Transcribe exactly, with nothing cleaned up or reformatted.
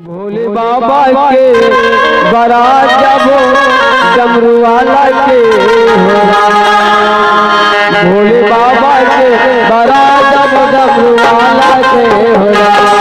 भोले बाबा के बरात जब डमरू वाला के हो राम। भोले बाबा के बरात जब डमरू वाला के हो राम।